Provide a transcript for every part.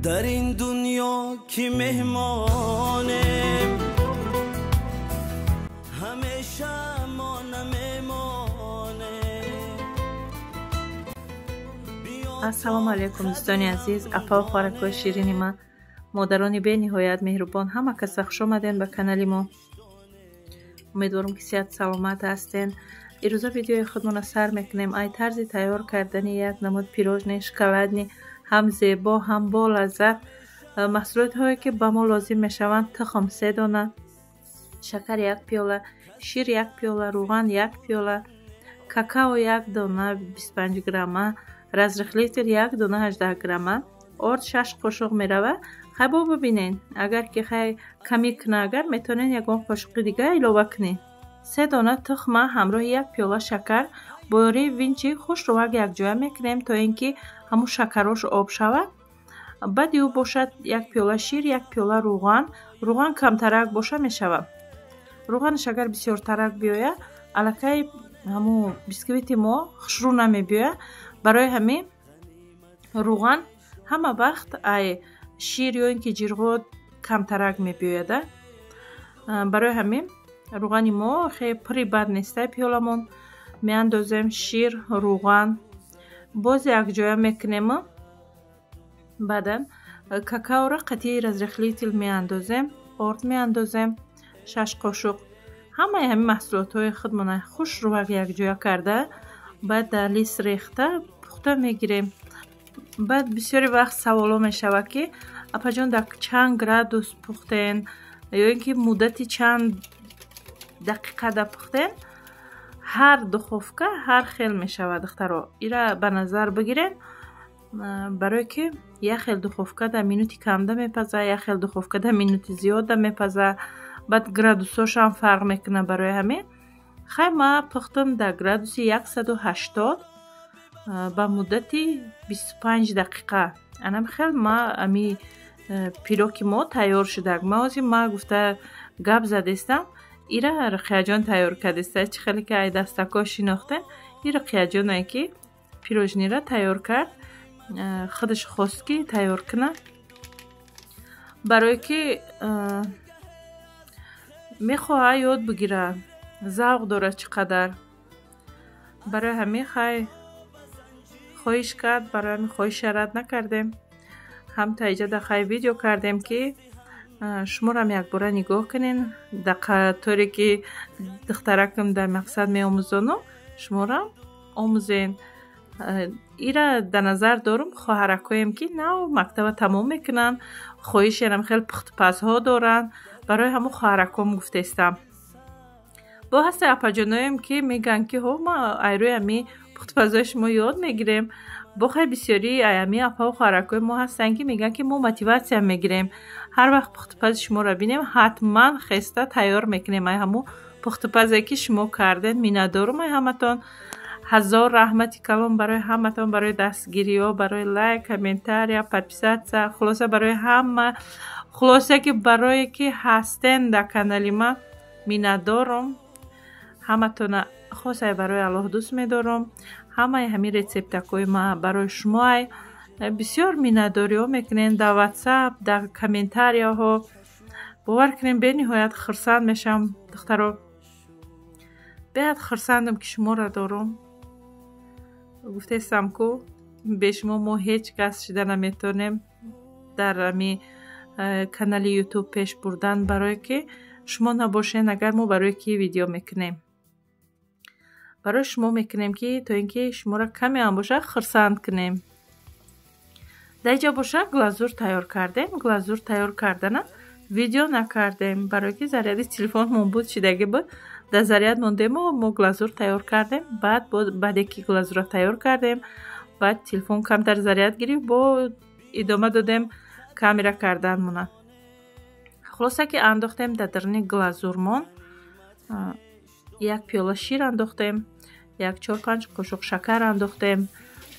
Дар ин дунё ки меҳмонем, ҳамеша мо намемонем. Ассалому алайкум, дӯстони азиз, апаву хоҳаракҳои ширини ман, модарони бениҳоят меҳрубон, ҳама каса хуш омадем ба канали мо. Умедворам, ки сиҳат саломат ҳастен. Ирӯза видеои худмона сар мекунем ай тарзи тайёр кардани як намуд пирожное шоколадный, ҳам зебо, ҳам бо лаззат. Маҳсулотҳое, ки ба мо лозим мешаванд: тухм се дона, шакар як пиёла, шир як пиёла, рӯған як пиёла, какао як дона 25 грамма, разрыхлитель як дона 18 грамма, орд шаш қошуқ мерава. Хай, бо бибинен, агар ки хай камӣ куна, агар метавонед, ягон қошуқи дига илова кунед. Се дона тухма ҳамроҳи як пиёла шакар бо ёрии винчик хушрӯвак якҷоя мекунем, то ин ки ҳамун шакарош об шавад. Баъди ӯ бошад як пиёла шир, як пиёла рӯған. Рӯған камтарак боша мешавад. Рӯғанаш агар бисёртарак биёяд, аллакай ҳамун бисквити мо хушрӯ намебиёяд. Барои ҳамин рӯған ҳама вақт ай шир ё ин ки ҷирғот камтарак мебиёяда. Барои ҳамин рӯғани мо хеле пури бад нестай пиёламон. Меандозем шир, рӯған, боз якҷоя мекунем. Баъдан какаоро қатъи разрыхлитель меандозем, орд меандозем шаш қошуқ. Ҳамаи ҳамин маҳсулотҳои худмона хушрӯвак якҷоя карда, баъд дар лист рехта пухта мегирем. Баъд бисёри вақт саволо мешавад, ки апаҷон, дар чанд градус пухтен ё ин ки муддати чанд дақиқа да пухтен? Ҳар духовка ҳар хел мешавад, духтаро, ира ба назар бигирен, барое ки як хел духовка дар минути камда мепаза, як хел духовка дар минути зиёдда мепаза. Баъд градусошам фарқ мекунад. Барои ҳамин хай ма пухтам дар градуси 180 ба муддати 25 дақиқа. Анам хел ма ами пироги мо тайёр шудак. Ма ҳозир ма гуфта гап задестам, ира Руқияҷон тайёр кардеста. Чӣ хеле ки ай дастакҳо шинохтем, и Руқияҷоне, ки пирожныйра тайёр кард, худаш хост, ки тайёр кунад, барое ки мехоҳад ёд бигирад, завқ дорад чӣ қадар. Барои ҳамин хай хоҳиш кард, барои ҳамин хоҳиша рад накардем. Ҳам таиҷада хай видео кардем, ки шуморам якбора нигоҳ кунен, торе ки духтаракам дар мақсад меомӯзону шуморам омӯзен. Ира дар назар дорум хоҳаракҳоем, ки нав мактаба тамом мекунанд, хоҳишерам хеле пухтупазҳо доранд. Барои ҳамун хоҳаракҳом гуфтестам. Бо ҳасте апаҷоноем, ки мегӯянд, ки ҳо, ма айрӯи ами пухтупазҳои шумо ёд мегирем. Бо хай бисёри аями апаву хоҳаракҳои мо ҳастанд, ки мегӯянд, ки мо мотивация мегирем, ҳар вақт пухтупази шуморо бинем, ҳатман хеста тайёр мекунем ай ҳамун пухтупазе, ки шумо кардем. Миннатдорум ай ҳаматон. Ҳазор раҳмати калон барои ҳаматон, барои дастгириҳо, барои лайк, комментария, подписаться, хулоса, барои ҳама, хулоса, ки барое ки ҳастен дар канали ма, миннатдорум ҳаматона. Хосай барои Аллоҳ дӯст медорам. Ҳамаи ҳамин рецептакҳои ма барои шумоай. Бисёр миннатдориҳо мекунем дар Ватсап, дар комментарияҳо. Бовар кунем, бениҳоят хурсанд мешавам, духтаро. Беҳад хурсандам, ки шуморо дорум. Гуфтестам ку, бе шумо мо ҳеҷ кас шида наметавонем дар ами канали Ютуб пеш бурдан, барое ки шумо набошен агар, мо барои ки видео мекунем? Барои шумо мекунем, ки то ин ки шуморо каме ҳам бошад хурсанд кунем. Дар инҷа бошад глазур тайёр кардем. Глазур тайёр кардана видео накардем, барое ки заряди телефонмон буд, шидагӣ буд, дар заряд мондему мо глазур тайёр кардем. Баъд баъде ки глазурро тайёр кардем, баъд телефон камтар заряд гирифт, бо идома додем камера карданмона. Хулоса, ки андохтем дар даруни глазурмон як пиёла шир андохтем, як чор панҷ қошуқ шакар андохтем,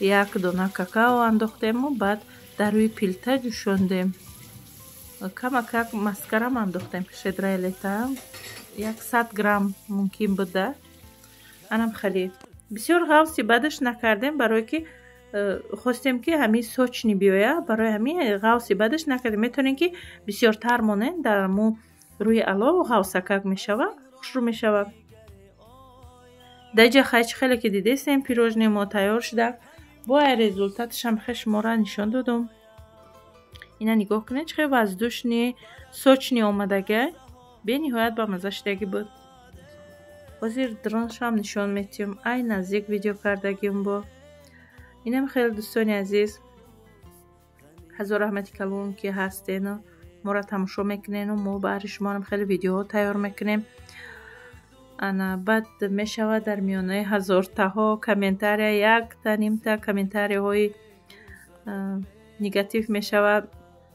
як дона какао андохтему баъд дар рӯи плита ҷӯшондем. Камакак маскарам андохтем, «Щедрое лето», 100 грамм мумкин буда. Анам хеле бисёр ғавси бадаш накардем, барое ки Хостем, ки ҳамин сочный биёя, барои ҳамин ғавси бадаш накардем. Метавонем, ки бисёртар монем, дар мо рӯи алов ғавсакак мешава, хушрӯ мешава. Дар ҷа хай, чӣ хеле ки дидестем, пирожные мо тайёр шуда. Бо ай результаташам хе шуморо нишон додум. Ина нигоҳ кунед, чӣ хел воздушный, сочный омадагай, бениҳоят ба мазза шудагӣ буд. Ҳозир дроншам нишон метиҳам, ай наздик видео кардагим. Бо инам хеле, дӯстони азиз, ҳазор раҳмати калон, ки ҳастену моро тамошо мекунену мо баҳри шумоам хеле видеоҳо тайёр мекунем. Ана баъд мешавад, дар миёнаи ҳазортаҳо комментария, якта нимта комментарияҳои негатив мешавад.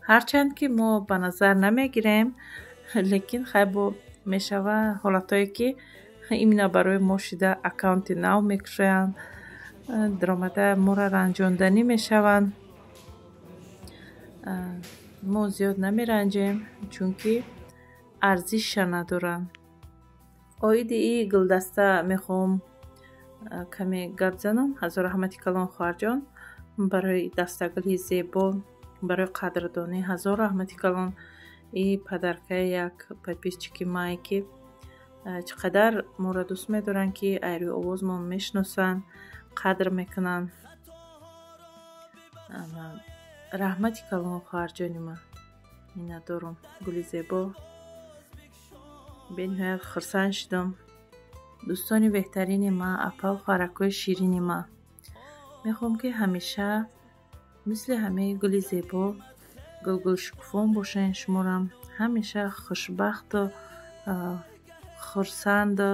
Ҳарчанд ки мо ба назар намегирем, лекин хай, бо мешава ҳолатҳое, ки именно барои мо шида аккаунти нав мекушоянд, даромада моро ранҷонданӣ мешаванд. Мо зиёд намеранҷем, чунки арзиша надоранд. Оиди и гулдаста мехоҳам каме гап занам. Ҳазор раҳмати калон, хоҳарҷон, барои дастагули зебо, барои қадрдонӣ. Ҳазор раҳмати калон. И подаркаи як подписчики мае, ки чӣ қадар моро дӯст медоранд, ки айрӯи овозмон мешиносанд, қадр мекунанд. Раҳмати калон, хоҳарҷони ман, миннатдорум. Гули зебо, бениҳоят хурсанд шудам. Дӯстони беҳтарини ман, апау хоҳаракҳои ширини ман, мехоҳам, ки ҳамеша мисли ҳамаи гули зебо гулгулшукуфон бошен. Шуморам ҳамеша хушбахту хурсанду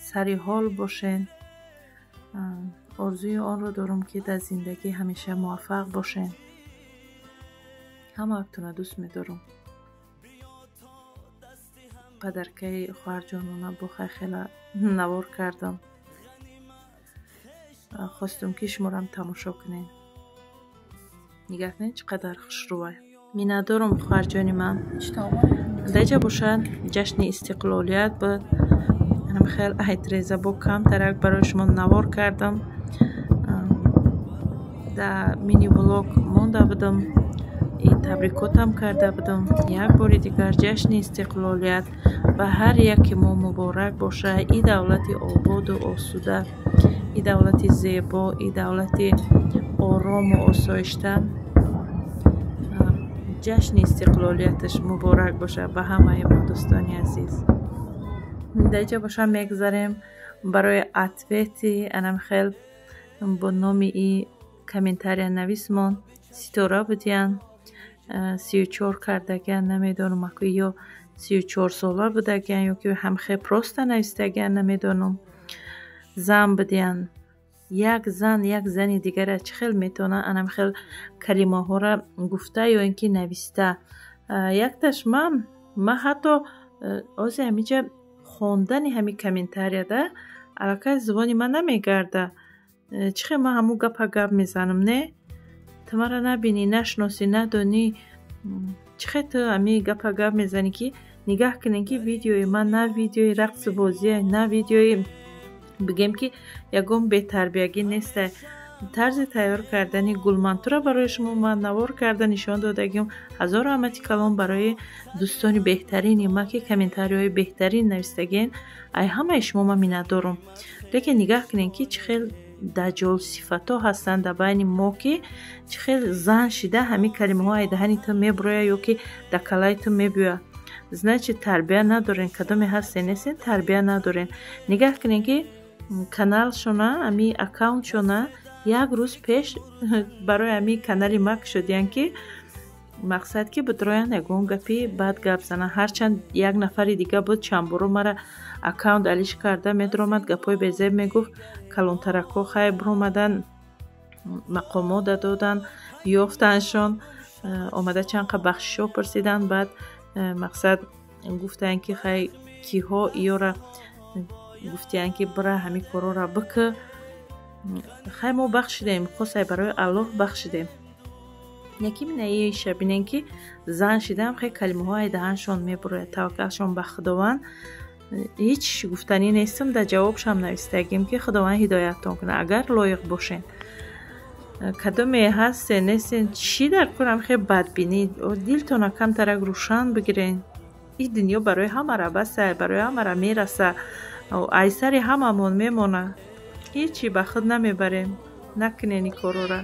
сари ҳол бошен. Орзуи онро дорам, ки дар зиндагӣ ҳамеша муваффақ бошен. Ҳамаатонро дӯст медорам. Подаркаи хоҳарҷонона бо хай хела навор кардам, хостум, ки шуморам тамошо кунед. Нигаҳ кунед, чӣ қадар хушрӯвай. Миннатдорум, хоҳарҷони ман. Даҷа бошад, ҷашни истиқлолият буд. Хел айтреза бо камтарак барои шумо навор кардам. Дар мини влог монда будам, табрикотам карда будам. Як бори дигар ҷашни истиқлолият ба ҳар яке мо муборак бошад. И давлати ободу осуда, и давлати зебо, и давлати орому осоишта ҷашни истиқлолияташ муборак бошад ба ҳамаи мо, дӯстони азиз. Даҷа боша, мегзарем барои ответи анам хел бо номи и комментария нависмон. Ситора будиян, 34 кардагиан, намедонам, аку ё 34 сола будагиан, ё ки ҳамхел просто навистагиан, намедонам. Зан будиян. Як зан як зани дигара чӣ хел метавонад анам хел калимаҳоро гуфта ё ин ки нависта? Якташ ман ҳатто ози ҳамиҷа хондани ҳамин комментарияда аллакай зубони ман намегарда. Чӣ хел ман ҳамун гапа гап мезанам? Не, ту маро набинӣ, нашиносӣ, надонӣ, чӣ хел ту ҳамин гапа гап мезанӣ? Ки нигаҳ кунем, ки видеои ман на видеои рақсу бозие, на видеои бигем, ки ягон бетарбиягӣ неста. Тарзи тайёр кардани гулмантура барои шумо ман навор карда нишон додагим. Ҳазор раҳмати калон барои дӯстони беҳтарини ман, ки комментариҳои беҳтарин навистагиен. Ай ҳамаи шумо ман миннатдорум. Лекин нигаҳ кунем, ки чӣ хел даҷҷолсифатҳо ҳастанд дар байни мо, ки чӣ хел зан шида ҳамин калимаҳо ай даҳани ту мебурояд ё ки дар калаи ту мебиёяд. Значит, тарбия надорен. Кадоме ҳастен, нестен, тарбия надорен. Нигаҳ кунем, ки каналшона, ами аккаунтшона як рӯз пеш барои ҳамин канали ма кушодиян, ки мақсад ки бидроянд, ягон гапи бад гап зананд. Ҳарчанд як нафари дига буд, чандборо мара аккаунт алиш карда медаромад, гапҳои безеб мегуфт. Калонтаракҳо хай биромадан, мақомот доданд, ёфтаншон, омада чанд қа бахшишҳо пурсиданд. Баъд мақсад гуфтанд, ки хай, киҳо иёра гуфтиянд, ки бира, ҳамин корҳоро бикӯ. Хай, мо бахшидем, хосай барои Аллоҳ бахшидем. Яки минаиша бинем, ки зан шидам, хел калимаҳо ай даҳаншон мебурояд. Таваккалшон ба Худованд. Ҳеҷ гуфтанӣ нестам. Дар ҷавобшам навистагим, ки Худованд ҳидояттон кунад, агар лоиқ бошед. Кадоме ҳастен, нестен, чӣ дар корам хе бадбинӣ? Дилтона камтарак рӯшан бигирен. Ин дунё барои ҳамара баса, барои ҳамара мераса, айсари ҳамамон мемона. Ҳечи ба худ намебарем. Накунен ин корора.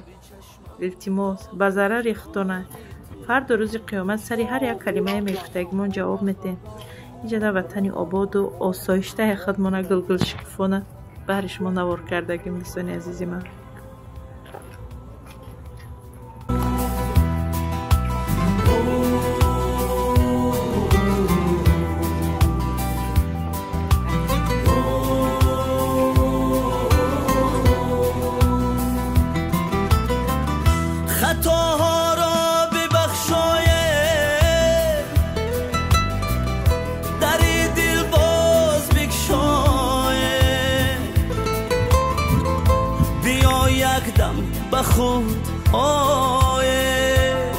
Илтимос, ба зарари худтона. Фардо рӯзи қиёмат сари ҳар як калимае мегуфтагимон ҷавоб медиҳем. Иҷода ватани ободу осоиштаи худмона гулгулшукуфона баҳри шумо навор кардагим, дӯстони азизи ман. Ба худ оем,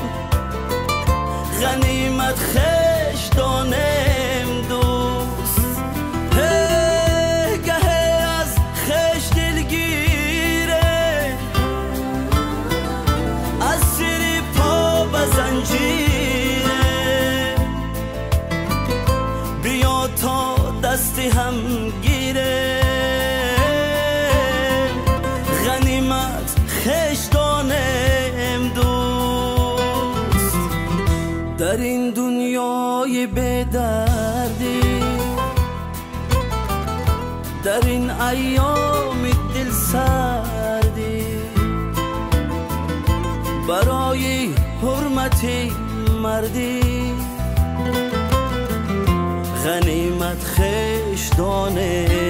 ғанимат хеш донем дӯст. Гаҳе аз хеш дилгире, аз сири по ба занҷире. Биё то дасти ҳам гире, ғанимат хеш донем дӯст. Дар ин дунёи бедардӣ, дар ин айёми дилсардӣ, барои ҳурмати мардӣ ғанимат хеш донем.